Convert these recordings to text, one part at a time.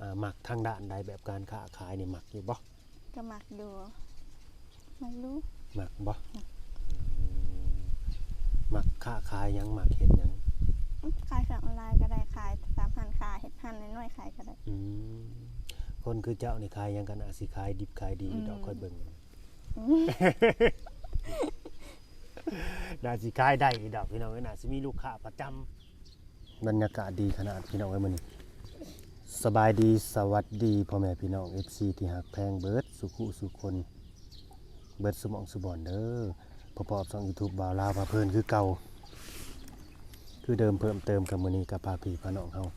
ອ່າ ມັກທາງດ້ານໃດ ແບບການຄ້າຂາຍນີ້ມັກຢູ່ບໍ່? ກໍມັກຢູ່ ມັກຢູ່ ມັກບໍ່? ອືມ ມັກຄ້າຂາຍຫຍັງ ມັກເຮັດຫຍັງ? ຂາຍເຄື່ອງອອນລາຍກໍໄດ້ ຂາຍຕາມຮ້ານຄ້າ ເຮັດຮ້ານນ້ອຍໆຂາຍກໍໄດ້. ອືມ ຄົນຄືເຈົ້ານີ້ຂາຍຫຍັງກໍໜ້າຊິຂາຍດິບຂາຍດີຢູ່ດອກ ຂ້ອຍເບິ່ງ ໜ້າຊິຂາຍໄດ້ຢູ່ດອກ ພີ່ນ້ອງເອີຍ ໜ້າຊິມີລູກຄ້າປະຈຳ. ບັນຍາກາດດີຂະໜາດພີ່ນ້ອງເອີຍມື້ນີ້. ສະບາຍດີ ສະຫວັດດີພໍ່ແມ່ພີ່ນ້ອງ ເອັຟຊີ ທີ່ຮັກແພງເບິດສູ່ຄູ່ສູ່ຄົນ ເບິດສູ່ໝ່ອງສູ່ບ່ອນເດີ. ພໍ້ໆກັບຊ່ອງຢູທູບບ່າວລາວພາເພີນຄືເກົ່າ ຄືເດີມ ເພີ່ມເຕີມກັບມື້ນີ້ ກໍພາພີ່ພານ້ອງເຮົາ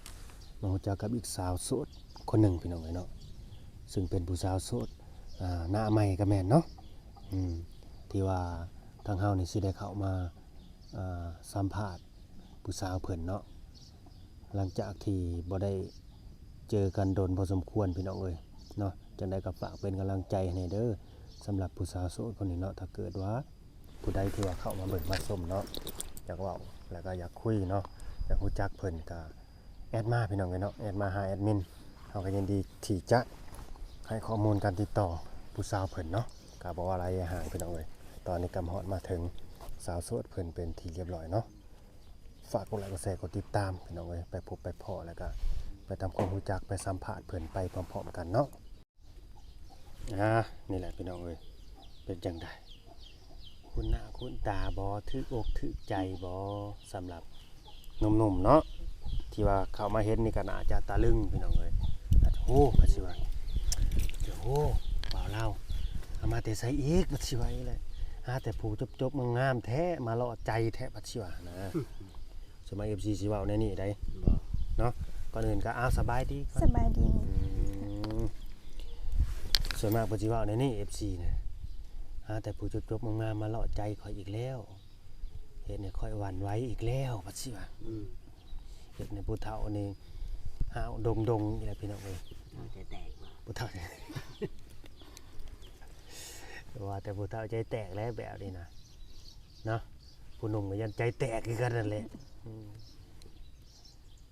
ມາຮູ້ຈັກກັບອີກສາວໂສດຄົນໜຶ່ງພີ່ນ້ອງເອີຍເນາະ ຊຶ່ງເປັນຜູ້ສາວໂສດ ອາ ໜ້າໃໝ່ກໍແມ່ນເນາະ ອືມ ທີ່ວ່າທາງເຮົານີ້ຊິໄດ້ເຂົ້າມາ ອ່າ ສຳພາດຜູ້ສາວເພິ່ນເນາະ ຫຼັງຈາກທີ່ບໍ່ໄດ້ເຈີກັນດົນພໍສົມຄວນພີ່ນ້ອງເອີຍເນາະ. ຈັ່ງໃດກໍຝາກເປັນກຳລັງໃຈໃຫ້ແດ່ເດີ ສຳລັບຜູ້ສາວໂສດຄົນນີ້ເນາະ. ຖ້າເກີດວ່າຜູ້ໃດທີ່ວ່າເຂົ້າມາເບິ່ງມາຊົມເນາະ ຢາກເວົ້າ ແລ້ວກໍຢາກຄຸຍເນາະ ຢາກຮູ້ຈັກເພິ່ນ ກໍແອັດມາພີ່ນ້ອງເອີຍເນາະ ແອັດມາຫາແອັດມິນ ເຮົາກໍຍິນດີທີ່ຈະໃຫ້ຂໍ້ມູນການຕິດຕໍ່ຜູ້ສາວເພິ່ນເນາະ. ກໍບໍ່ວ່າຫຼາຍຢ່າຫ່າງພີ່ນ້ອງເອີຍ ຕອນນີ້ກໍຮອດມາເຖິງສາວໂສດເພິ່ນເປັນທີ່ລຽບຮ້ອຍເນາະ. ຝາກກົດໄລກ໌ ກົດແຊ ກົດຕິດຕາມພີ່ນ້ອງເອີຍ ໄປພົບໄປພໍ້ ແລ້ວກໍໄປທຳຄວາມຮູ້ຈັກ ໄປສຳພາດເພິ່ນໄປພ້ອມໆກັນເນາະ. ອ່າ ນີ້ແຫຼະພີ່ນ້ອງເອີຍ ເປັນຈັ່ງໃດ ຄຸ້ນໜ້າຄຸ້ນຕາບໍ່? ຖືກອົກຖືກໃຈບໍ່? ສຳລັບ ໜຸ່ມໆເນາະ ທີ່ວ່າເຂົ້າມາເຫັນນີ້ກໍໜ້າຈະຕະລຶງພີ່ນ້ອງເອີຍ ອາດຈະ ໂອ້ ວ່າຊິວ່າ ໂອ້ ບ່າວລາວ ເອົາມາແຕ່ໃສອີກ ວ່າຊິວ່າອີກແຫຼະ ຫາແຕ່ຜູ້ຈົບໆງາມໆແທ້ ມາຫຼໍ່ໃຈແທ້ ວ່າຊິວ່ານະ. ສ່ວນມາກ ເອັຟຊີ ຊິເວົ້າແນວນີ້ໃດ ບໍ່ ເນາະ. ກ່ອນອື່ນກໍ ອ້າວ ສະບາຍດີ ສະບາຍດີ ອືມ ສ່ວນມາກເພິ່ນຊິເວົ້າແນວນີ້ ເອັຟຊີ ນະ ຫາແຕ່ຜູ້ຈົບໆງາມໆມາຫຼໍ່ໃຈຂ້ອຍອີກແລ້ວ ເຮັດໃຫ້ຂ້ອຍຫວັ່ນໄຫວອີກແລ້ວ ວ່າຊິວ່າ ອືມ ເຮັດໃຫ້ຜູ້ເຖົ້ານີ້ຫ້າວດົງໆອີກແລ້ວພີ່ນ້ອງເອີຍ ເຖົ້າໃຈແຕກບໍ່ ຜູ້ເຖົ້າ ວ່າແຕ່ຜູ້ເຖົ້າໃຈແຕກແລ້ວແບບນີ້ນະ ເນາະ ຜູ້ໜຸ່ມກໍຢ້ານໃຈແຕກຄືກັນນັ້ນແຫຼະ ອືມ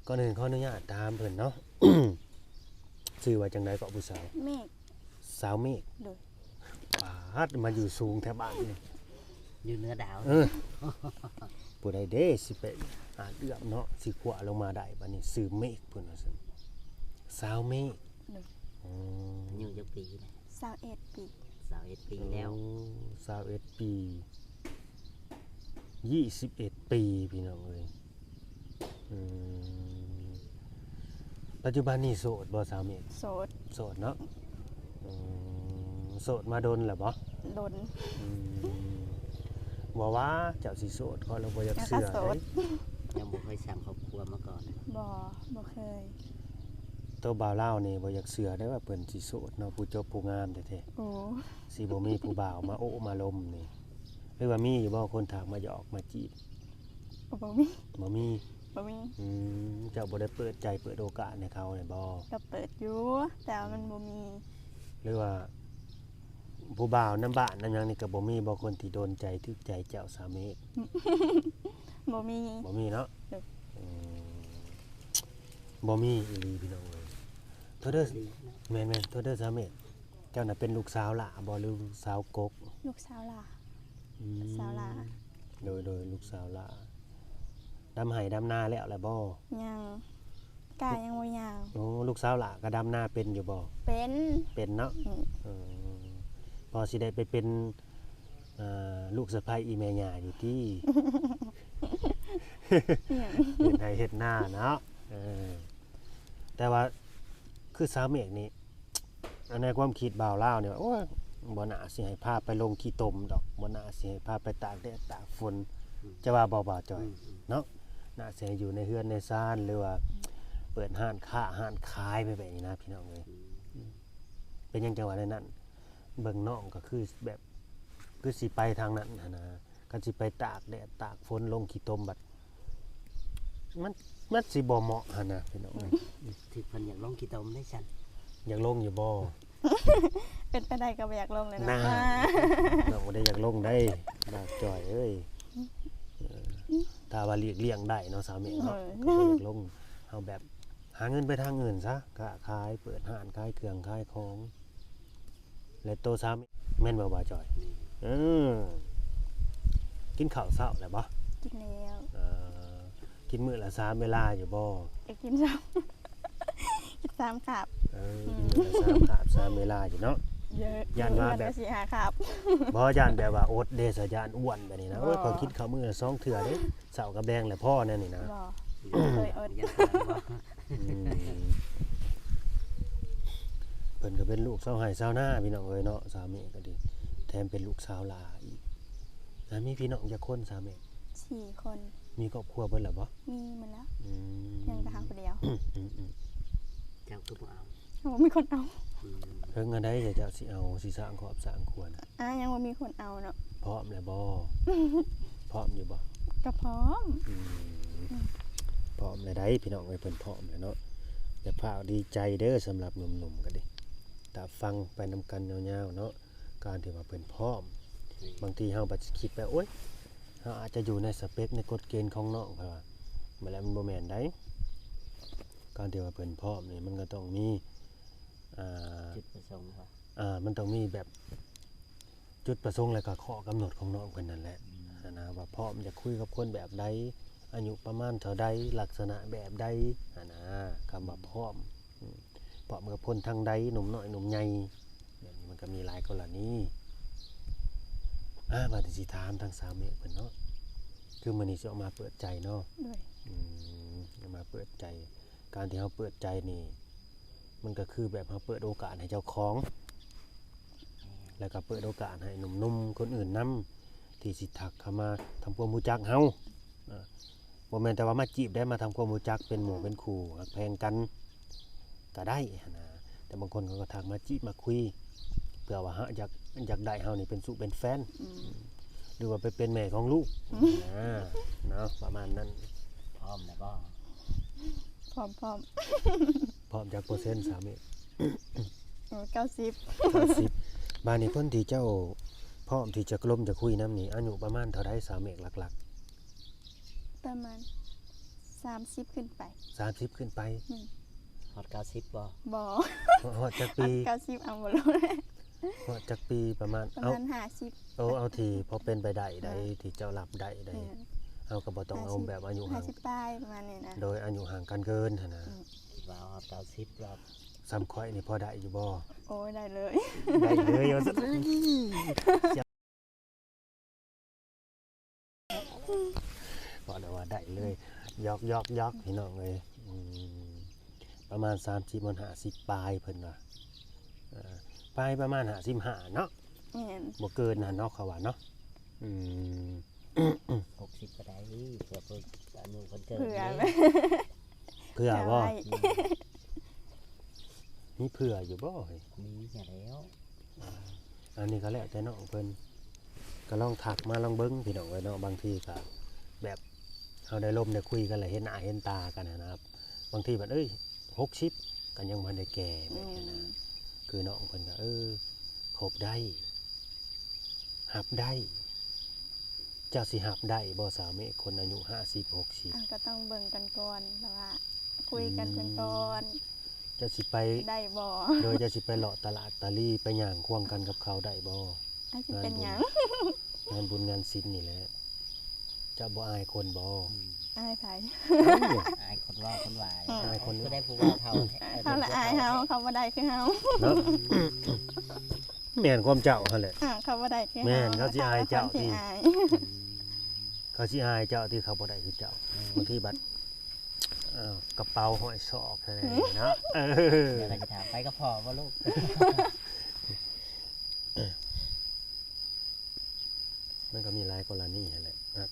ກ່ອນອື່ນຂໍອະນຸຍາດຖາມເພິ່ນເນາະ ຊື່ວ່າຈັ່ງໃດເກາະຜູ້ສາວ? ເມກ ສາວເມກ ໂດຍ ປາດ ມາຢູ່ສູງແທ້ບາດນີ້ ຢູ່ເໜືອດາວ ເອີ ຜູ້ໃດເດ້ຊິໄປອາດເອື້ອມເນາະ ຊິຄວ້າລົງມາໄດ້ບາດນີ້ ຊື່ເມກເພິ່ນວ່າຊັ້ນ ສາວເມກ ໂດຍ ອືມ ອາຍຸຈັກປີແລ້ວ? ຊາວເອັດປີ ຊາວເອັດປີແລ້ວ ໂອ້ ຊາວເອັດປີ ຊາວເອັດປີ ພີ່ນ້ອງເອີຍ ອືມ ປັດຈຸບັນນີ້ໂສດບໍ່ສາວເມກ? ໂສດ ໂສດເນາະ ອືມ ໂສດມາດົນແລ້ວບໍ່? ດົນ ອືມ ບໍ່ວ່າເຈົ້າຊິໂສດ ຂ້ອຍລະບໍ່ຢາກເຊື່ອໃດ ຍັງບໍ່ເຄີຍສ້າງຄອບຄົວມາກ່ອນ ບໍ່ ບໍ່ເຄີຍ ໂຕບ່າວລາວນີ້ບໍ່ຢາກເຊື່ອໄດວ່າເພິ່ນຊິໂສດເນາະ ຜູ້ຈົບຜູ້ງາມແທ້ໆ ໂອ້ ຊິບໍ່ມີຜູ້ບ່າວມາໂອ້ມາລົມນີ້ ຫຼືວ່າມີຢູ່ບໍ່ຄົນທັກມາຢອກມາຈີບ? ບໍ່ມີ ບໍ່ມີ ບໍ່ມີ ອືມ ເຈົ້າບໍ່ໄດ້ເປີດໃຈເປີດໂອກາດໃຫ້ເຂົາແມ່ນບໍ່? ກໍເປີດຢູ່ ແຕ່ວ່າມັນບໍ່ມີ ຫຼືວ່າຜູ້ບ່າວນຳບ້ານນຳຫຍັງນີ້ກໍບໍ່ມີບໍ່ ຄົນທີ່ໂດນໃຈຖືກໃຈເຈົ້າສາວເມກ? ບໍ່ມີ ບໍ່ມີເນາະ ໂດຍ ອືມ ບໍ່ມີອີ່ຫຼີພີ່ນ້ອງເອີຍ ໂທດເດີ ແມ່ນໆ ໂທດເດີສາວເມກ ເຈົ້ານະເປັນລູກສາວຫຼ້າບໍ່ ຫຼືລູກສາວກົກ? ລູກສາວຫຼ້າ ອືມ ສາວຫຼ້າ ໂດຍໆ ລູກສາວຫຼ້າ ດຳໄຮ່ດຳນາແລ້ວແລ້ວບໍ່? ຍັງ ກ້າຍັງບໍ່ຍາວ ໂອ້ ລູກສາວຫຼ້າກໍດຳນາເປັນຢູ່ບໍ່? ເປັນ ເປັນເນາະ ອືມ ເອີ ພໍຊິໄດ້ໄປເປັນ ເອີ ລູກສະໃພ້ອີ່ແມ່ຍ່າຢູ່ຕິ ຫຍັງ ເຮັດໄຮ່ເຮັດນາເນາະ ເອີ ແຕ່ວ່າຄືສາວເມກນີ້ ອັນໃນຄວາມຄິດບ່າວລາວນີ້ ໂອ້ຍ ບໍ່ໜ້າຊິໃຫ້ພາໄປລົງຂີ້ຕົມດອກ ບໍ່ໜ້າຊິໃຫ້ພາໄປຕາກແດດຕາກຝົນ ອືມ ຈະວ່າບໍ່ ບ່າວຈ້ອຍ? ອືມໆ ເນາະ ໜ້າຊິໃຫ້ຢູ່ໃນເຮືອນໃນຊານ ຫຼືວ່າເປີດຮ້ານຄ້າຮ້ານຂາຍໄປແບບນີ້ນະ ພີ່ນ້ອງເອີຍ ອືມ ເປັນຫຍັງຈັ່ງວ່າແນວນັ້ນ? ເບິ່ງນ້ອງກໍຄືແບບ ຄືຊິໄປທາງນັ້ນຫັ້ນນະ ຄັນຊິໄປຕາກແດດຕາກຝົນລົງຂີ້ຕົມບັດ ມັນ ມັນຊິບໍ່ເໝາະຫັ້ນນະ ພີ່ນ້ອງເອີຍ ຖືກເພິ່ນຢາກລົງຂີ້ຕົມເດ້ຊັ້ນ ຢາກລົງຢູ່ບໍ່? ເປັນໄປໄດ້ກໍບໍ່ຢາກລົງແຫຼະເນາະ ນ້ອງບໍ່ໄດ້ຢາກລົງໃດ໋ ບ່າວຈ້ອຍເອີຍ ເອີ ຖ້າວ່າຫຼີກລ່ຽງໄດ້ເນາະ ສາວເມກເນາະ ເອີ ກໍບໍ່ຢາກລົງ ເຮົາແບບ ຫາເງິນໄປທາງອື່ນຊະ, ຄ້າຂາຍ, ເປີດຮ້ານຂາຍເຄື່ອງຂາຍຂອງ. ແລະໂຕສາມີແມ່ນບໍ່ບ່າວຈອຍ? ເອີ ກິນເຂົ້າເຊົ້າແລ້ວບໍ່? ກິນແລ້ວ. ເອີ ກິນມື້ລະສາມເວລາຢູ່ບໍ່? ກໍກິນສາມ ກິນສາມຄາບ. ເອີ ອືມ ກິນມື້ລະສາມຄາບ ສາມເວລາຢູ່ເນາະ. ຢ້ານວ່າແບບ ສີ່ຫ້າຄາບ. ບໍ່ ຢ້ານແບບວ່າອົດເດ້ຊະ, ຢ້ານອ້ວນແບບນີ້ນະ. ໂອ້ຍ ບໍ່ ຂ້ອຍກິນເຂົ້າມື້ລະສອງເທື່ອເດ້, ເຊົ້າກັບແລງແຫຼະພໍແນວນີ້ນະ. ບໍ່ ບໍ່ເຄີຍອົດ. ອືມ ເພິ່ນກໍເປັນລູກຊາວໄຮ່ຊາວນາ ພີ່ນ້ອງເອີຍເນາະ, ສາວເມກກໍດີ ແຖມເປັນລູກສາວຫຼ້າອີກ. ອ່າ ມີພີ່ນ້ອງຈັກຄົນສາວເມກ? ສີ່ຄົນ. ມີຄອບຄົວເບິດແລ້ວບໍ່? ມີໝົດແລ້ວ. ອືມ ຍັງແຕ່ເຮົາຜູ້ດຽວ. ອືມໆ ເຈົ້າຄືບໍ່ເອົາ? ບໍ່ມີຄົນເອົາ. ອືມ ເຖິງອັນໃດເຈົ້າຊິເອົາ ຊິສ້າງຄອບສ້າງຄົວນະ? ອ່າ ຍັງບໍ່ມີຄົນເອົາເນາະ. ພ້ອມແລ້ວບໍ່? ພ້ອມຢູ່ບໍ່? ກໍພ້ອມ. ອືມ ອືມ ພ້ອມແລ້ວໃດ໋ ພີ່ນ້ອງເອີຍ, ເພິ່ນພ້ອມແລ້ວເນາະ. ຢ່າຟ້າວດີໃຈເດີ ສຳລັບໜຸ່ມໆກໍດີ, ຖ້າຟັງໄປນຳກັນຍາວໆເນາະ, ການທີ່ວ່າເພິ່ນພ້ອມ. ອືມ ບາງທີເຮົາບັດຊິຄິດໄປ ໂອ້ຍ ເຮົາອາດຈະຢູ່ໃນສະເປັກ ໃນກົດເກນຂອງນ້ອງ, ເພິ່ນວ່າ ບັດແລ້ວມັນບໍ່ແມ່ນໃດ໋. ການທີ່ວ່າເພິ່ນພ້ອມນີ້ ມັນກໍຕ້ອງມີ ອ່າ ຈຸດປະສົງ ອ່າ ມັນຕ້ອງມີແບບຈຸດປະສົງ ແລະກໍຂໍ້ກຳນົດຂອງນ້ອງເພິ່ນນັ້ນແຫຼະ. ອືມ ຫັ້ນນະ ວ່າພ້ອມຢາກຄຸຍກັບຄົນແບບໃດ, ອາຍຸປະມານເທົ່າໃດ, ລັກສະນະແບບໃດ ຫັ້ນນະ. ຄຳວ່າ ອືມ ພ້ອມ ອືມ ພ້ອມກັບຄົນທາງໃດ, ໜຸ່ມນ້ອຍໜຸ່ມໃຫຍ່ ແບບນີ້ມັນກໍມີຫຼາຍກໍລະນີ. ອ່າ ບາດນີ້ຊິຖາມທາງສາວເມກເພິ່ນເນາະ, ຄືມື້ນີ້ຊິອອກມາເປີດໃຈເນາະ. ໂດຍ. ອືມ ອອກມາເປີດໃຈ. ການທີ່ເຮົາເປີດໃຈນີ້ ມັນກໍຄືແບບເຮົາເປີດໂອກາດໃຫ້ເຈົ້າຂອງ ແມ່ນ ແລ້ວກໍເປີດໂອກາດໃຫ້ໜຸ່ມໆຄົນອື່ນນຳ ທີ່ຊິທັກເຂົ້າມາທຳຄວາມຮູ້ຈັກເຮົາ. ເອີ ບໍ່ແມ່ນແຕ່ວ່າມາຈີບໄດ້, ມາທຳຄວາມຮູ້ຈັກ ເປັນໝູ່ເປັນຄູ່ ຮັກແພງກັນກໍໄດ້ຫັ້ນນະ. ແຕ່ບາງຄົນເຂົາກໍທັກມາຈີບມາຄຸຍ ເພື່ອວ່າເຮົາຢາກ ຢາກໄດ້ເຮົານີ້ເປັນຊູ້ເປັນແຟນ ອືມ ຫຼືວ່າໄປເປັນແມ່ຂອງລູກ ອືມ ນະ ເນາະ ປະມານນັ້ນ. ພ້ອມແລ້ວບໍ່? ພ້ອມ ພ້ອມ. ພ້ອມຈັກເປີເຊັນສາວເມກ? ໂອ້ ເກົ້າສິບ ເກົ້າສິບ. ບາດນີ້ຄົນທີ່ເຈົ້າພ້ອມທີ່ຈະລົມຈະຄຸຍນຳນີ້ ອາຍຸປະມານເທົ່າໃດສາວເມກຫຼັກໆ? ປະມານສາມສິບຂຶ້ນໄປ. ສາມສິບຂຶ້ນໄປ? ແມ່ນ. ຮອດເກົ້າສິບບໍ່? ບໍ່. ຮອດ ຮອດຈັກປີ? ຮອດເກົ້າສິບເອົາບໍ່ລົງ. ຮອດຈັກປີປະມານ? ປະມານ ເອົ້າ ຫ້າສິບ. ໂອ້ ເອົາທີ່ພໍເປັນໄປໄດ້ໃດ໋ ເອີ ທີ່ເຈົ້າຮັບໄດ້ໃດ໋. ແມ່ນ. ເຮົາກໍບໍ່ຕ້ອງເອົາແບບອາຍຸຫ່າງ ຫ້າສິບປາຍປະມານນີ້ນະ. ໂດຍ ອາຍຸຫ່າງກັນເກີນຫັ້ນນະ. ອືມ ຄິດວ່າຮອດເກົ້າສິບແລ້ວ. ສ່ຳຂ້ອຍນີ້ພໍໄດ້ຢູ່ບໍ່? ໂອ້ຍ ໄດ້ເລີຍ. ໄດ້ເລີຍວ່າຊັ້ນ. ເວົ້າແລ້ວວ່າໄດ້ເລີຍ. ຢອກໆໆ ພີ່ນ້ອງເອີຍ. ອືມ ປະມານສາມສິບ ຮອດຫ້າສິບປາຍເພິ່ນວ່າ. ເອີ ປາຍປະມານຫ້າສິບຫ້າເນາະ. ແມ່ນ. ບໍ່ເກີນນັ້ນເນາະ ເຂົາວ່າເນາະ. ອືມ ຫົກສິບກໍໄດ້ ເພື່ອເພິ່ນອາຍຸເພິ່ນເກີນ. ເຜື່ອ ເຜື່ອບໍ່? ໄວ້ ອືມ ມີເຜື່ອຢູ່ບໍ່ເຮີ້ຍ? ມີຢູ່ແລ້ວ. ອ່າ ອັນນີ້ກໍແລ້ວແຕ່ນ້ອງເພິ່ນ ກໍລອງທັກມາລອງເບິ່ງພີ່ນ້ອງເອີຍເນາະ. ບາງທີກໍແບບເຮົາໄດ້ລົມໄດ້ຄຸຍກັນ ແລ້ວເຫັນໜ້າເຫັນຕາກັນຫັ້ນນະ ບາງທີແບບ ເອີຍ ຫົກສິບກໍຍັງບໍ່ທັນໄດ້ແກ່ແບບນີ້ນະ. ອືມ ຄືນ້ອງເພິ່ນກໍ ເອີ ຄົບໄດ້ ຮັບໄດ້. ເຈົ້າຊິຮັບໄດ້ບໍ່ສາວເມກ ຄົນອາຍຸຫ້າສິບ ຫົກສິບ? ອ່າ ກໍຕ້ອງເບິ່ງກັນກ່ອນ ແບບວ່າຄຸຍກັນເພິ່ນກ່ອນ. ອືມ ເຈົ້າຊິໄປໄດ້ບໍ່? ໂດຍເຈົ້າຊິໄປເລາະຕະຫຼາດຕະລີ ໄປຍ່າງຄວາງກັນກັບເຂົາໄດ້ບໍ່? ອ້າຍຊິເປັນຫຍັງ? ງານບຸນ ງານບຸນງານສິນນີ້ແຫຼະ ເຈົ້າບໍ່ອາຍຄົນບໍ່? ອືມ ອາຍໃຜ? ເອົ້າ ອາຍຄົນເວົ້າຄົນວ່າ. ອືມ ອາຍຄົນ ຜູ້ໃດຜູ້ເວົ້າເທົ່າ ເຂົາລະອາຍເຮົາ ເຂົາບໍ່ໄດ້ຄືເຮົາເນາະ. ແມ່ນຄວາມເຈົ້າຫັ້ນແຫຼະ. ອ່າ ເຂົາບໍ່ໄດ້ຄືເຮົາ ແມ່ນ ເຂົາຊິອາຍເຈົ້າຕິ. ອືມ ເຂົາຊິອາຍເຈົ້າຕິ ເຂົາບໍ່ໄດ້ຄືເຈົ້າ. ອືມ ບາງທີບັດ ເອີ ກະເປົາຫ້ອຍສອກຫັ້ນແຫຼະເນາະ. ເອີ ແລ້ວກໍຈະຖາມ ໄປກັບພໍ່ບໍ່ລູກ? ມັນກໍມີຫຼາຍກໍລະນີຫັ້ນແຫຼະນະ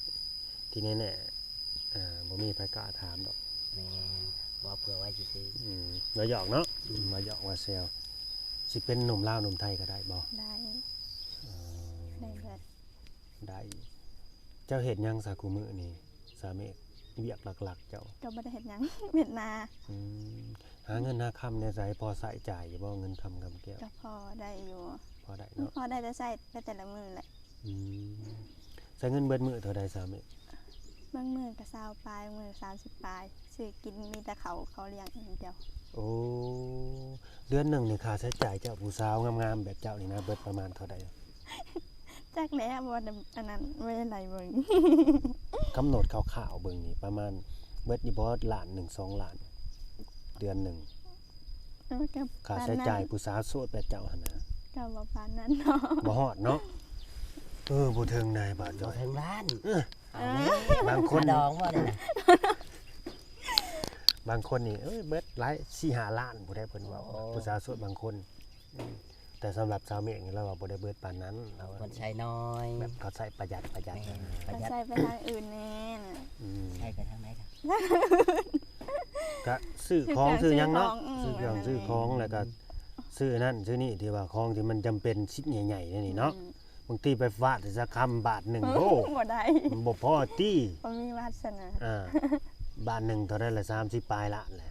ທີ່ແນ່ໆ ເອີ ບໍ່ມີໃຜກ້າຖາມດອກ. ແມ່ນ ເວົ້າເພື່ອໄວ້ຊື່ໆ. ອືມ ວ່າຫຍອກເນາະ. ອືມ ວ່າຫຍອກວ່າແຊວ. ຊິເປັນໜຸ່ມລາວໜຸ່ມໄທກໍໄດ້ບໍ່? ໄດ້. ເອີ ໄດ້ເບິດ. ໄດ້. ເຈົ້າເຮັດຫຍັງຊະຄູ່ມື້ນີ້ ສາວເມກ? ວຽກຫຼັກໆເຈົ້າ? ກໍບໍ່ໄດ້ເຮັດຫຍັງ ເຮັດນາ. ອືມ ຫາເງິນຫາຄຳແນວໃດ ພໍໃຊ້ຈ່າຍຢູ່ບໍ່ ເງິນຄຳຄຳແກ້ວ? ກໍພໍໄດ້ຢູ່. ພໍໄດ້ເນາະ. ພໍໄດ້ແຕ່ໃຊ້ໄປແຕ່ລະມື້ແຫຼະ. ອືມ ໃຊ້ເງິນເບິດມື້ເທົ່າໃດສາວເມກ? ບາງມື້ກໍຊາວປາຍ ບາງມື້ສາມສິບປາຍ. ຊື້ກິນມີແຕ່ເຂົາ ເຂົາລ້ຽງຢ່າງດຽວ. ໂອ້ ເດືອນໜຶ່ງນີ້ຄ່າໃຊ້ຈ່າຍເຈົ້າ ຜູ້ສາວງາມໆແບບເຈົ້ານີ້ນະ ເບິດປະມານເທົ່າໃດ? ຈັກແຫຼະ ບໍ່ໄດ້ອັນນັ້ນ ບໍ່ໄດ້ໄລ່ເບິ່ງ. ກຳນົດຄ່າວໆເບິ່ງນີ້ ປະມານເບິດຢູ່ບໍ່ ລ້ານໜຶ່ງ ສອງລ້ານ ເດືອນໜຶ່ງ? ເອີ ກໍ ຄ່າໃຊ້ຈ່າຍ ປານນັ້ນ ຜູ້ສາວໂສດແບບເຈົ້າຫັ້ນນະ ກໍບໍ່ປານນັ້ນເນາະ. ບໍ່ຮອດເນາະ. ເອີ ບໍ່ເຖິງໃດ໋ ບາດ ບໍ່ເຖິງລ້ານ. ເອີ ເອົາແນ່ ບາງຄົນ ຄ່າດອງບໍ່ນີ້ນະ ບາງຄົນນີ້ ເອີຍ ເບິດຫຼາຍ ສີ່ຫ້າລ້ານ ຜູ້ໃດເພິ່ນເວົ້າ. ໂອ້ ຜູ້ສາວໂສດບາງຄົນ. ອືມ ແຕ່ສຳລັບສາວເມກນີ້ ລາວວ່າບໍ່ໄດ້ເບິດປານນັ້ນ ລາວວ່າ ເພິ່ນໃຊ້ນ້ອຍ ແບບເຂົາໃຊ້ປະຢັດ ປະຢັດ. ແມ່ນ ປະຢັດ ໃຊ້ໄປທາງອື່ນແດ່ນະ. ອືມ ໃຊ້ໄປທາງໃດລະ? ກະຊື້ຂອງ ຊື້ຫຍັງເນາະ ຊື້ເຄື່ອງ ຊື້ຂອງ ອືມ ຊື້ເຄື່ອງ ຊື້ຂອງ ແລ້ວກະຊື້ນັ້ນຊື້ນີ້ ທີ່ວ່າຂອງທີ່ມັນຈຳເປັນ ຊິດໃຫຍ່ໆ ແນວນີ້ເນາະ. ອືມ ບາງທີໄປຟາດໃສ່ສາຄຳບາດໜຶ່ງ ໂອ້ ບໍ່ໄດ້ ມັນບໍ່ພໍຕິ ບໍ່ມີວາສະໜາ. ອ່າ ບາດໜຶ່ງເທົ່າໃດລະ ສາມສິບປາຍລ້ານແຫຼະ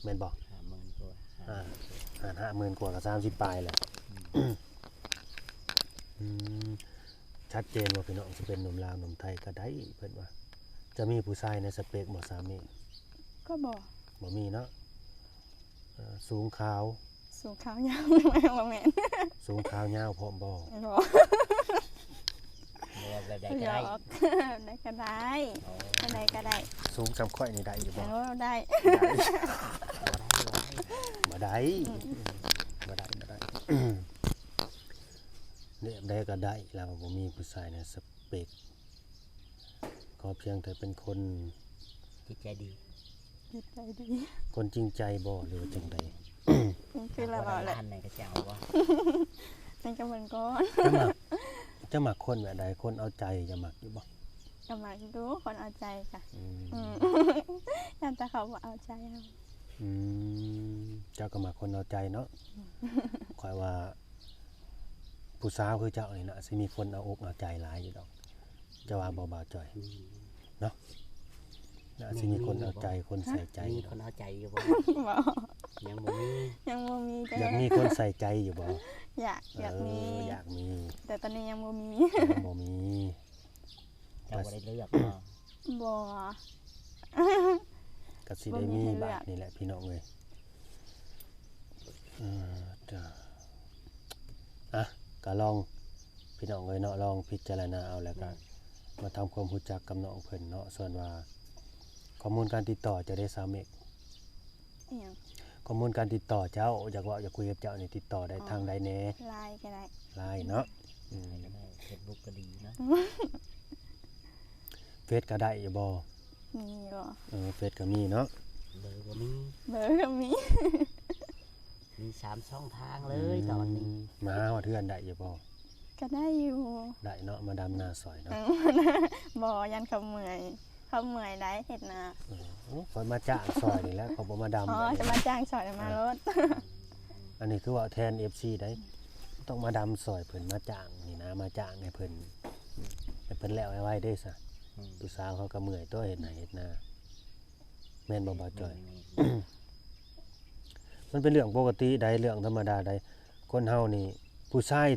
ແມ່ນບໍ່? ຫ້າໝື່ນກວ່າ ອ່າ ຫ້າໝື່ນກວ່າກໍສາມສິບປາຍແຫຼະ. ອືມ ອືມ ຊັດເຈນວ່າ ພີ່ນ້ອງ ຊິເປັນໜຸ່ມລາວໜຸ່ມໄທກໍໄດ້ ເພິ່ນວ່າ. ຈະມີຜູ້ຊາຍໃນສະເປັກບໍ່ ສາມີ? ກໍບໍ່ ບໍ່ມີເນາະ. ເອີ ສູງຂາວ ສູງຂາວຍາວ ບໍ່ແມ່ນ ສູງຂາວຍາວພ້ອມບໍ່? ບໍ່ ບໍ່ ແບບໃດກໍໄດ້ ດອກ ແບບໃດກໍໄດ້ ອໍ ແບບໃດກໍໄດ້. ສູງສ່ຳຂ້ອຍນີ້ໄດ້ຢູ່ບໍ່? ໂອ້ ໄດ້ ບໍ່ໄດ້ ບໍ່ໄດ້ ອືມ ບໍ່ໄດ້ ບໍ່ໄດ້ ແບບໃດກໍໄດ້. ລາວບໍ່ມີຜູ້ຊາຍໃນສະເປັກ ຂໍພຽງແຕ່ເປັນຄົນ ຈິດໃຈດີ ຈິດໃຈດີ ຄົນຈິງໃຈບໍ່ ຫຼືວ່າຈັ່ງໃດ? ຄືລາວເວົ້າແຫຼະ ຮ້ານໃດກໍຈະເອົາບໍ່? ມັນກໍເບິ່ງກ່ອນ. ເຈົ້າມັກ ເຈົ້າມັກຄົນແບບໃດ? ຄົນເອົາໃຈ ເຈົ້າມັກຢູ່ບໍ່? ກໍມັກຢູ່ ຄົນເອົາໃຈກະ ອືມ ອືມ ຢ້ານແຕ່ເຂົາບໍ່ເອົາໃຈເຮົາ. ອືມ ເຈົ້າກໍມັກຄົນເອົາໃຈເນາະ. ອືມ ຂ້ອຍວ່າ ຜູ້ສາວຄືເຈົ້ານີ້ນະ ຊິມີຄົນເອົາອົກເອົາໃຈຫຼາຍຢູ່ດອກ ເຈົ້າວ່າບໍ່ ບ່າວຈ້ອຍ? ອືມ ເນາະ ນະ ຊິມີຄົນເອົາໃຈ ຄົນໃສ່ໃຈ. ມີຄົນເອົາໃຈຢູ່ບໍ່? ບໍ່ ຍັງບໍ່ມີ ຍັງບໍ່ມີ. ຢາກມີຄົນໃສ່ໃຈຢູ່ບໍ່? ຢາກ ຢາກມີ ເອີ ຢາກມີ ແຕ່ຕອນນີ້ຍັງບໍ່ມີ ຍັງບໍ່ມີ. ເຈົ້າບໍ່ໄດ້ເລືອກບໍ່? ບໍ່ ກໍຊິໄດ້ມີບາດນີ້ແຫຼະ ພີ່ນ້ອງເອີຍ. ເອີ ເຈົ້າ ອ່ະ ກໍລອງ ພີ່ນ້ອງເອີຍເນາະ ລອງພິຈາລະນາເອົາ ແລ້ວກໍ ອືມ ມາທຳຄວາມຮູ້ຈັກກັບນ້ອງເພິ່ນເນາະ. ສ່ວນວ່າຂໍ້ມູນການຕິດຕໍ່ເຈົ້າເດ ສາວເມກ? ອີຫຍັງ? ຂໍ້ມູນການຕິດຕໍ່ເຈົ້າ ຢາກເວົ້າຢາກຄຸຍກັບເຈົ້ານີ້ ຕິດຕໍ່ໄດ້ ອໍ ທາງໃດແດ່? ລາຍກໍໄດ້ ລາຍເນາະ. ອືມ ລາຍກໍໄດ້ ເຟສບຸກກໍດີເນາະ. ເຟສກໍໄດ້ຢູ່ບໍ່? ມີຢູ່. ເອີ ເຟສກໍມີເນາະ. ເບີບໍ່ມີ ເບີກໍມີ ມີສາມຊ່ອງທາງເລີຍ ອືມ ຕອນນີ້. ມາຫາຮອດເຮືອນໄດ້ຢູ່ບໍ່? ກໍໄດ້ຢູ່ ໄດ້ເນາະ ມາດຳນາຊ່ອຍເນາະ. ບໍ່ ຢ້ານເຂົາເມື່ອຍ ເຂົາເມື່ອຍໄດ໋ເຮັດນາ. ເອີ ໂອ້ ຂ້ອຍມາຈ້າງຊ່ອຍນີ້ແຫຼະ ຂ້ອຍບໍ່ມາດຳ. ອໍ ຈະມາຈ້າງຊ່ອຍ ມາໂລດ. ອັນນີ້ຄືເວົ້າແທນເອັຟຊີໄດ໋ ຕ້ອງມາດຳຊ່ອຍເພິ່ນ ມາຈ້າງນີ້ນະ ມາຈ້າງໃຫ້ເພິ່ນ ໃຫ້ເພິ່ນແລ້ວໄວໆເດ້ຊະ. ອືມ ຜູ້ສາວເຂົາກໍເມື່ອຍຕົວະ ເຮັດໄຮ່ເຮັດນາ ແມ່ນບໍ່ ບ່າວຈ້ອຍ? ແມ່ນໆໆ ມັນເປັນເລື່ອງປົກກະຕິໃດ໋ ເລື່ອງທຳມະດາໃດ໋. ຄົນເຮົານີ້ ຜູ້ຊາຍ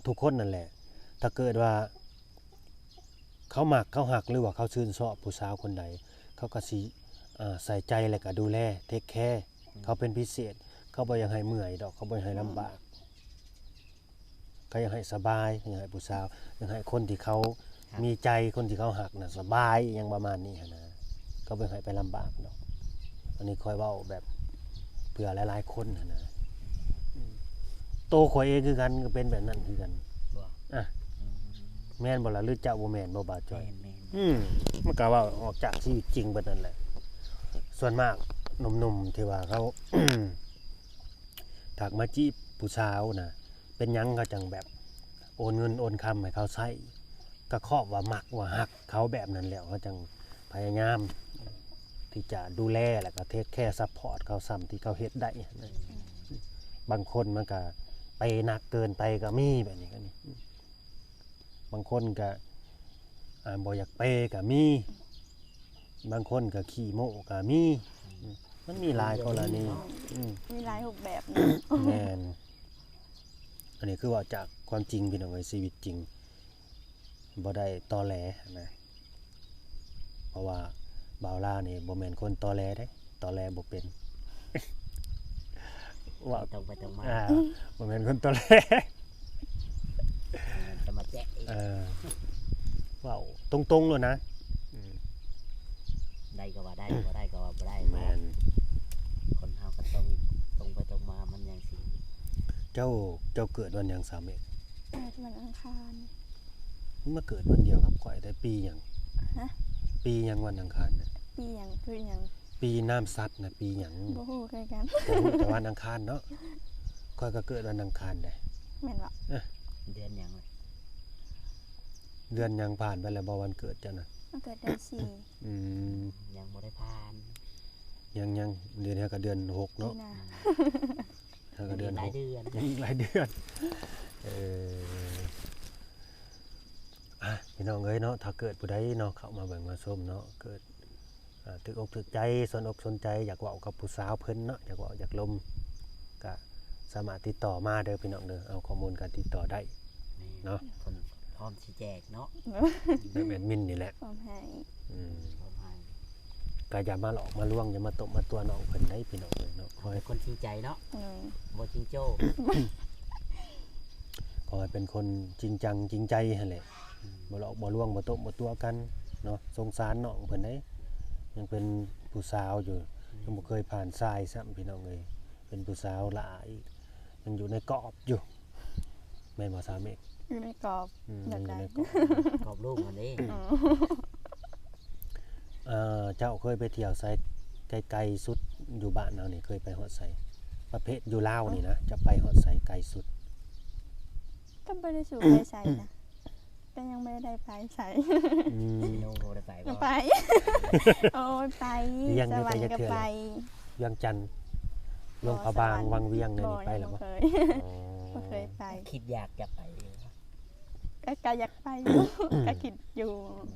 ທຸກຄົນນັ້ນແຫຼະ ຖ້າເກີດວ່າເຂົາມັກ ເຂົາຮັກ ຫຼືວ່າເຂົາຊື່ນຊອບຜູ້ສາວຄົນໃດ ເຂົາກໍຊິ ເອີ ໃສ່ໃຈ ແລ້ວກໍດູແລ ເທກແຄ ອືມ ເຂົາເປັນພິເສດ. ເຂົາບໍ່ຢາກໃຫ້ເມື່ອຍດອກ ເຂົາບໍ່ຢາກໃຫ້ລຳບາກ. ເຂົາຢາກໃຫ້ສະບາຍ ຢາກໃຫ້ຜູ້ສາວ ຢາກໃຫ້ຄົນທີ່ເຂົາ ຮັກ ມີໃຈ ຄົນທີ່ເຂົາຮັກນະສະບາຍ ຫຍັງປະມານນີ້ຫັ້ນນະ. ເຂົາບໍ່ຢາກໃຫ້ໄປລຳບາກດອກ. ອັນນີ້ຂ້ອຍເວົ້າແບບເພື່ອຫຼາຍໆຄົນຫັ້ນນະ. ອືມ ໂຕຂ້ອຍເອງຄືກັນ ກໍເປັນແບບນັ້ນຄືກັນ. ບໍ່ ອ່ະ ອືມ ແມ່ນບໍ່ລະ ຫຼືເຈົ້າບໍ່ແມ່ນບໍ່ ບ່າວຈ້ອຍ? ແມ່ນໆ ອືມ ມັນກໍເວົ້າອອກຈາກຊີວິດຈິງເບິດນັ້ນແຫຼະ. ສ່ວນມາກໜຸ່ມໆທີ່ວ່າເຂົາ ທັກມາຈີບຜູ້ສາວນະ ເປັນຫຍັງເຂົາຈັ່ງແບບໂອນເງິນໂອນຄຳໃຫ້ເຂົາໃຊ້? ກໍເພາະວ່າມັກວ່າຮັກເຂົາແບບນັ້ນແລ້ວ ເຂົາຈັ່ງພະຍາຍາມທີ່ຈະດູແລ ແລ້ວກໍເທກແຄ ຊັບພອດເຂົາສ່ຳທີ່ເຂົາເຮັດໄດ້. ບາງຄົນມັນກໍເປໜັກເກີນໄປກໍມີ ແບບນີ້ກໍມີ. ບາງຄົນກະ ອ່າ ບໍ່ຢາກເປກະມີ ບາງຄົນກະຂີ້ໂມ້ກະມີ. ອືມ ມັນມີຫຼາຍກໍລະນີ. ອືມ ມີຫຼາຍຮູບແບບເນາະ. ແມ່ນ ອັນນີ້ຄືເວົ້າຈາກຄວາມຈິງ ພີ່ນ້ອງເອີຍ ຊີວິດຈິງ ບໍ່ໄດ້ຕໍແຫຼນະ ເພາະວ່າ ບ່າວລາວນີ້ບໍ່ແມ່ນຄົນຕໍແຫຼເດ້ ຕໍແຫຼບໍ່ເປັນ ເວົ້າ ເວົ້າຕົງໄປຕົງມາ ອ່າ ບໍ່ແມ່ນຄົນຕໍແຫຼ ແມ່ນຈະມາແຈະອີກ ເອີ ເວົ້າຕົງໆໂລດນະ ອືມ ໄດ້ກໍວ່າໄດ້ ບໍ່ໄດ້ກໍວ່າບໍ່ໄດ້ ແມ່ນ ເນາະ ຄົນເຮົາກໍຕ້ອງຕົງໄປຕົງມາ ມັນຈັ່ງຊິ ເຈົ້າ ເຈົ້າເກີດວັນຫຍັງ ສາວເມກ? ເກີດວັນອັງຄານ ມາເກີດວັນດຽວກັບຂ້ອຍແທ້ ປີຫຍັງ? ຮະ? ປີຫຍັງວັນອັງຄານນະ? ປີຫຍັງ? ຄືຫຍັງ? ປີນ້ຳສັດນະ ປີຫຍັງ? ບໍ່ຮູ້ຄືກັນ ບໍ່ຮູ້ແຕ່ວັນອັງຄານເນາະ ຂ້ອຍກໍເກີດວັນອັງຄານເດ້ ແມ່ນບໍ່? ເອີ ເດືອນຫຍັງ? ເດືອນຫຍັງ? ຜ່ານໄປແລ້ວບໍ່ວັນເກີດເຈົ້ານະ? ມັນເກີດເດືອນສີ່ ອືມ ຍັງບໍ່ໄດ້ຜ່ານ ຍັງ ຍັງ ເດືອນນີ້ກໍເດືອນຫົກເນາະ ປີໜ້າ ແລ້ວກໍເດືອນຫົກ ຍັງອີກຫຼາຍເດືອນ ຍັງອີກຫຼາຍເດືອນ ເອີ ອ່ະ ພີ່ນ້ອງເອີຍເນາະ ຖ້າເກີດຜູ້ໃດເນາະ ເຂົ້າມາເບິ່ງມາຊົມເນາະ ເກີດ ອ່າ ຖືກອົກຖືກໃຈ ສົນອົກສົນໃຈ ຢາກເວົ້າກັບຜູ້ສາວເພິ່ນເນາະ ຢາກເວົ້າຢາກລົມ ກະສາມາດຕິດຕໍ່ມາເດີພີ່ນ້ອງເດີ ເອົາຂໍ້ມູນການຕິດຕໍ່ໄດ້ ແມ່ນ ເນາະ ເພິ່ນພ້ອມຊິແຈກເນາະ ແມ່ນແອດມິນນີ້ແຫຼະ ພ້ອມໃຫ້ ອືມ ພ້ອມໃຫ້ ກະຢ່າມາຫຼອກມາລວງ ຢ່າມາຕົບມາຕົວະນ້ອງເພິ່ນໄດ໋ພີ່ນ້ອງເອີຍເນາະ ເອົາແຕ່ຄົນຈິງໃຈເນາະ ໂດຍ ບໍ່ຈິງໂຈ້ ຂໍໃຫ້ເປັນຄົນຈິງຈັງຈິງໃຈຫັ້ນແຫຼະ ອືມ ບໍ່ຫຼອກບໍ່ລວງ ບໍ່ຕົບບໍ່ຕົວະກັນເນາະ ສົງສານນ້ອງເພິ່ນເດ້ ຍັງເປັນຜູ້ສາວຢູ່ ອືມ ຍັງບໍ່ເຄີຍຜ່ານຊາຍຊ້ຳ ພີ່ນ້ອງເອີຍ ເປັນຜູ້ສາວຫຼ້າອີກ ຍັງຢູ່ໃນກອບຢູ່ ແມ່ນບໍ່ສາວເມກ? ຢູ່ໃນກອບ ອືມ ຢາກໄດ້ ຢູ່ໃນກອບ ກອບລູກຫັ້ນເດ້ ອືມ ເອີ ເຈົ້າເຄີຍໄປທ່ຽວໃສໄກໆສຸດຢູ່ບ້ານເຮົານີ້ ເຄີຍໄປຮອດໃສ? ປະເພດຢູ່ລາວນີ້ນະ ເຈົ້າໄປຮອດໃສໄກສຸດ? ກໍບໍ່ໄດ້ສູໄປໃສນະ ກໍຍັງບໍ່ໄດ້ໄປໃສ ອືມ ໂນ ບໍ່ໄດ້ໄປບໍ່? ໄປ ໂອ້ຍ ໄປ ວຽງ ສະຫວັນກໍໄປ ວຽງຈັນ ຫຼວງພະບາງ ວັງວຽງ ແນວນີ້ໄປແລ້ວບໍ່? ບໍ່ ຍັງບໍ່ເຄີຍ ອໍ ບໍ່ເຄີຍໄປ ຄິດຢາກຈະໄປຢູ່ ກໍ ກໍຢາກໄປຢູ່ ກໍຄິດຢູ່ ອືມ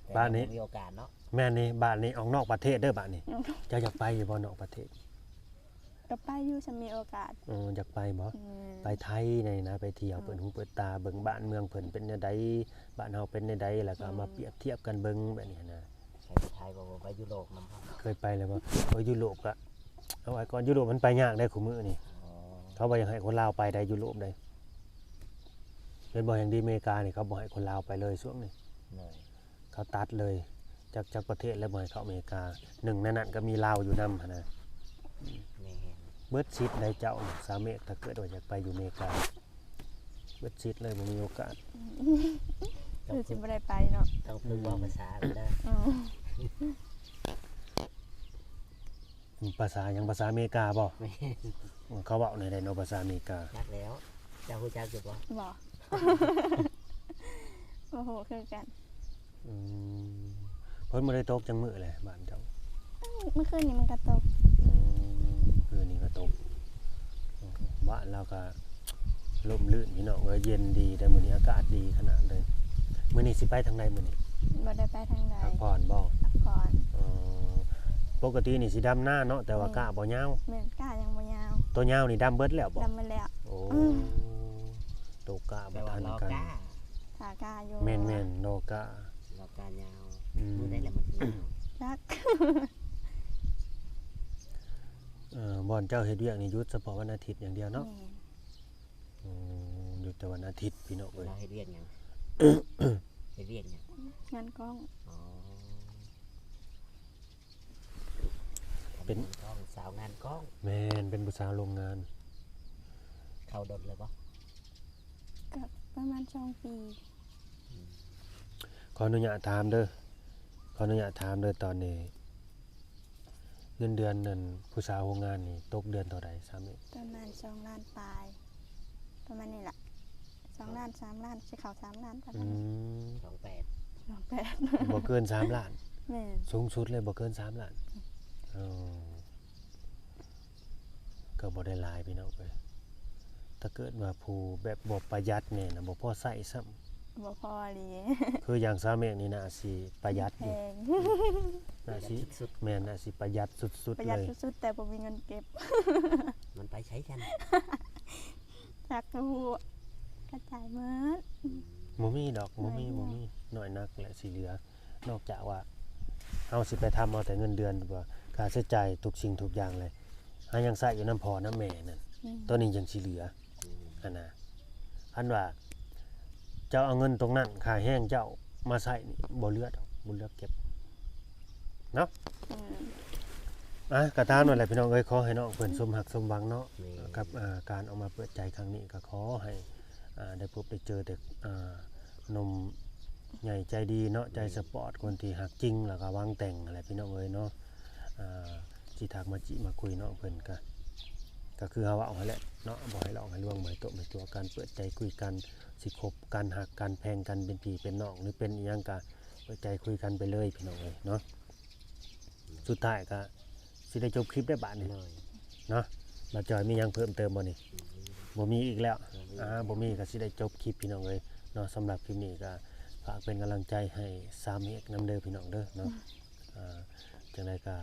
ແຕ່ ບາດນີ້ ຍັງບໍ່ມີໂອກາດເນາະ ແມ່ນນີ້ ບາດນີ້ອອກນອກປະເທດເດີ ບາດນີ້ ອືມ ເຈົ້າຢາກໄປຢູ່ບໍ່ນອກປະເທດ? ກໍໄປຢູ່ ຄັນມີໂອກາດ ເອີ ຢາກໄປບໍ່? ອືມ ໄປໄທນີ້ນະ ໄປທ່ຽວ ອືມ ເປີດຫູເປີດຕາ ເບິ່ງບ້ານເມືອງເພິ່ນເປັນແນວໃດ ບ້ານເຮົາເປັນແນວໃດ ແລ້ວກໍເອົາມາ ອືມ ປຽບທຽບກັນເບິ່ງ ແບບນີ້ຫັ້ນນະ ໄປໄທບໍ່? ໄປຢູໂຣບນຳ ເຄີຍໄປແລ້ວບໍ່? ເອີ ຢູໂຣບກະ ເອົາໄວ້ກ່ອນ ຢູໂຣບມັນໄປຍາກໄດ໋ ຄູ່ມື້ນີ້ ອໍ ເຂົາບໍ່ຢາກໃຫ້ຄົນລາວໄປໄດ໋ ຢູໂຣບໄດ໋ ເຫັນບໍ່? ແຮ່ງດີ ອາເມລິການີ້ ເຂົາບໍ່ໃຫ້ຄົນລາວໄປເລີຍຊ່ວງນີ້ ໂດຍ ເຂົາຕັດເລີຍ ຈັກ ຈັກປະເທດແລ້ວບໍ່ໃຫ້ເຂົ້າອາເມລິກາ ໜຶ່ງໃນນັ້ນກໍມີລາວຢູ່ນຳຫັ້ນນະ ແມ່ນ ເບິດສິດໄດ໋ເຈົ້າ ສາວເມກ ຖ້າເກີດວ່າຢາກໄປຢູ່ອາເມລິກາ ເບິດສິດເລີຍ ບໍ່ມີໂອກາດ ຄືຊິບໍ່ໄດ້ໄປເນາະ ຕ້ອງຝຶກເວົ້າພາສາເດີ ອືມ ອືມ ພາສາຫຍັງ? ພາສາອາເມລິກາບໍ່? ແມ່ນ ເຂົາເວົ້າແນວໃດເນາະ ພາສາອາເມລິກາ? ຈັກແລ້ວ ເຈົ້າຮູ້ຈັກຢູ່ບໍ່? ບໍ່ ບໍ່ຮູ້ຄືກັນ ອືມ ຝົນບໍ່ໄດ້ຕົກຈັກມື້ແຫຼະບ້ານເຈົ້າ? ເມື່ອຄືນນີ້ມັນກໍຕົກ ອືມ ຄືນນີ້ກໍຕົກ ບ້ານລາວກໍ ລົມລື່ນພີ່ນ້ອງເອີຍ ເຢັນດີໄດ໋ ມື້ນີ້ອາກາດດີຂະໜາດເລີຍ ມື້ນີ້ຊິໄປທາງໃດມື້ນີ້? ບໍ່ໄດ້ໄປທາງໃດ ພັກຜ່ອນບໍ່? ພັກຜ່ອນ ເອີ ປົກກະຕິນີ້ຊິດຳນາເນາະ ແຕ່ວ່າ ແມ່ນ ກ້າບໍ່ຍາວ ແມ່ນ ກ້າຍັງບໍ່ຍາວ ໂຕຍາວນີ້ດຳເບິດແລ້ວບໍ່? ດຳໝົດແລ້ວ ໂອ້ ອືມ ໂຕກ້າບໍ່ທັນກັນ ຖ້າກ້າຢູ່ ແມ່ນໆ ລໍກ້າ ລໍກ້າຍາວ ອືມ ມື້ໃດແຫຼະມັນຊິຍາວ ຈັກ ເອີ ບ່ອນເຈົ້າເຮັດວຽກນີ້ຢຸດສະເພາະວັນອາທິດຢ່າງດຽວເນາະ? ແມ່ນ ອືມ ຢຸດແຕ່ວັນອາທິດພີ່ນ້ອງເອີຍ ລາວເຮັດວຽກຫຍັງ? ເຮັດວຽກຫຍັງ? ງານກ້ອງ ອໍ ເປັນ ເປັນງານກ້ອງ ສາວງານກ້ອງ ແມ່ນ ເປັນຜູ້ສາວໂຮງງານ ເຂົ້າດົນແລ້ວບໍ່? ກໍປະມານສອງປີ ອືມ ຂໍອະນຸຍາດຖາມເດີ ຂໍອະນຸຍາດຖາມເດີ ຕອນນີ້ ເງິນເດືອນນັ້ນ ຜູ້ສາວໂຮງງານນີ້ຕົກເດືອນເທົ່າໃດ ສາວເມກ? ປະມານສອງລ້ານປາຍ ປະມານນີ້ລະ ສອງລ້ານ ສາມລ້ານ ຊິເຂົ້າສາມລ້ານປະມານນີ້ ອືມ ສອງແປດ ສອງແປດ ບໍ່ເກີນສາມລ້ານ ແມ່ນ ສູງສຸດເລີຍບໍ່ເກີນສາມລ້ານ ອືມ ເອີ ກໍບໍ່ໄດ້ຫຼາຍພີ່ນ້ອງເອີຍ ຖ້າເກີດວ່າຜູ້ແບບບໍ່ປະຢັດແນ່ນະ ບໍ່ພໍໃຊ້ຊ້ຳ ບໍ່ພໍອີ່ຫຼີ ຄືຢ່າງສາວເມກນີ້ໜ້າຊິປະຢັດຢູ່ ແພງ ໜ້າຊິ ປະຢັດສຸດໆ ແມ່ນ ໜ້າຊິປະຢັດສຸດໆ ປະຢັດ ເລີຍ ສຸດໆ ແຕ່ບໍ່ມີເງິນເກັບ ມັນໄປໃສຊັ້ນ? ຈັກ ບໍ່ຮູ້ ກະຈ່າຍໝົດ ບໍ່ມີດອກ ບໍ່ມີ ໜ້ອຍໜັກ ບໍ່ມີ ໜ້ອຍໜັກແຫຼະຊິເຫຼືອ ນອກຈາກວ່າເຮົາຊິໄປທຳເອົາແຕ່ເງິນເດືອນ ຫຼືວ່າຄ່າໃຊ້ຈ່າຍທຸກສິ່ງທຸກຢ່າງເລີຍ ເຮົາຍັງໃຊ້ຢູ່ນຳພໍ່ນຳແມ່ນັ້ນ ໂຕນີ້ຍັງຊິເຫຼືອຫັ້ນນະ. ຄັນວ່າເຈົ້າເອົາເງິນຕົງນັ້ນ ຄ່າແຮງເຈົ້າມາໃຊ້ນີ້ ບໍ່ເຫຼືອດອກ ບໍ່ເຫຼືອເກັບເນາະ. ອ່າ ກະຕາມນັ້ນແຫຼະພີ່ນ້ອງເອີຍ ຂໍໃຫ້ນ້ອງເພິ່ນສົມຮັກສົມຫວັງເນາະ ກັບ ອ່າ ການອອກມາເປີດໃຈຄັ້ງນີ້ ກະຂໍໃຫ້ ອ່າ ໄດ້ພົບໄດ້ເຈີແຕ່ ອ່າ ໜຸ່ມໃຫຍ່ໃຈດີເນາະ ໃຈສະປອດ ຄົນທີ່ຮັກຈິງ ແລ້ວກະຫວັງແຕ່ງຫັ້ນແຫຼະພີ່ນ້ອງເອີຍເນາະ. ອ່າ ຊິທັກມາຈີບມາຄຸຍນ້ອງເພິ່ນກະ ກະຄືເຮົາເວົ້າຫັ້ນແຫຼະເນາະ ບໍ່ໃຫ້ຫຼອກໃຫ້ລວງ ບໍ່ໃຫ້ຕົກໃຫ້ຕົວະ ການເປີດໃຈຄຸຍກັນ ຊິຄົບກັນ ຮັກກັນ ແພງກັນ ເປັນພີ່ເປັນນ້ອງ ຫຼືເປັນອີ່ຫຍັງກະເປີດໃຈຄຸຍກັນໄປເລີຍພີ່ນ້ອງເອີຍເນາະ. ສຸດທ້າຍກະຊິໄດ້ຈົບຄລິບໄດ້ບາດນີ້ເນາະ. ບ່າວຈອຍມີຫຍັງເພີ່ມເຕີມບໍ່ນີ້? ບໍ່ມີອີກແລ້ວ. ອ່າ ບໍ່ມີກະຊິໄດ້ຈົບຄລິບພີ່ນ້ອງເອີຍເນາະ. ສຳລັບຄລິບນີ້ກະຝາກເປັນກຳລັງໃຈໃຫ້ສາວເມກນຳເດີພີ່ນ້ອງເດີເນາະ. ອ່າ ຈັ່ງໃດກະ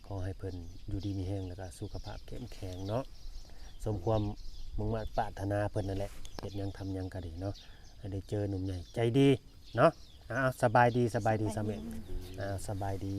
ຂໍໃຫ້ເພິ່ນຢູ່ດີມີແຮງ ແລ້ວກະສຸຂະພາບເຂັ້ມແຂງເນາະ ສົມຄວາມມຸ່ງມາດປາດຖະໜາເພິ່ນນັ້ນແຫຼະ. ເຮັດຫຍັງທຳຫຍັງກະດີເນາະ ໃຫ້ໄດ້ເຈີໜຸ່ມໃຫຍ່ໃຈດີເນາະ. ອ້າວ ສະບາຍດີ ສະບາຍດີສາວເມກ. ອ້າວ ສະບາຍດີ.